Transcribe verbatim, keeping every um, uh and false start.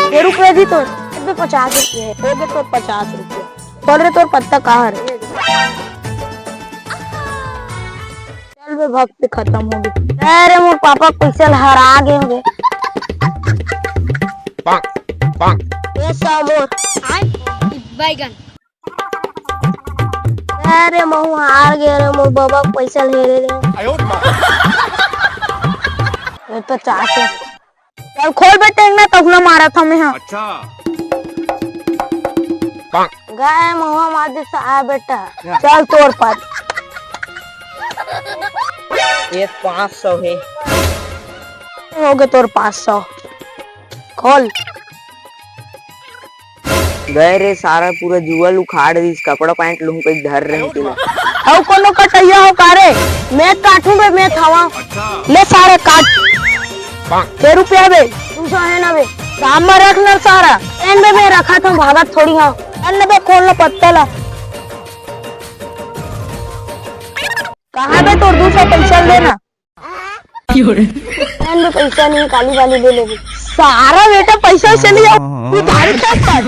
ये रुपया जी तोर, अबे पचास रुपया हे। हो गे तोर पचास रुपया। तोर रे तोर पत्ता कहाँ रे? चल बे भक्ति खतम हो गे। अरे मोर पापा पैसा हरा गे होंगे। ये सौ मोर। बैगन। अरे महू हार गे रे, मोर बाबा के पैसा ले रे रे। ये तो चार सौ। चल खोल बेटा, एक ना तब ना मारा था मैं, हाँ। अच्छा। गए महुआ मार दे सा, आ बेटा। चल तोर पास। ये पाँच सौ हे। हो गे तोर पाँच सौ। खोल। गए रे सारा, पूरा जुअल उखाड़ दिस, कपड़ा पैंट लुहूं कइके धर रहे तेला। अउ कोनो कटइया हो का रे? मैं काटूं बे, मैं खावा। ले सारा काट। के रुपया बे? दू सौ हे ना बे? दाम में रख ना सारा। एन बे, मैं रखा था, भागत थोड़ी हाँ। एन बे, खोल ना पत्ता ला। कहाँ बे तोर दू सौ पैसा ले ना? एन बे पैसा नहीं, काली वाली ले लेबे। सारा बेटा पैसा चली जाओ। उधारी का कर।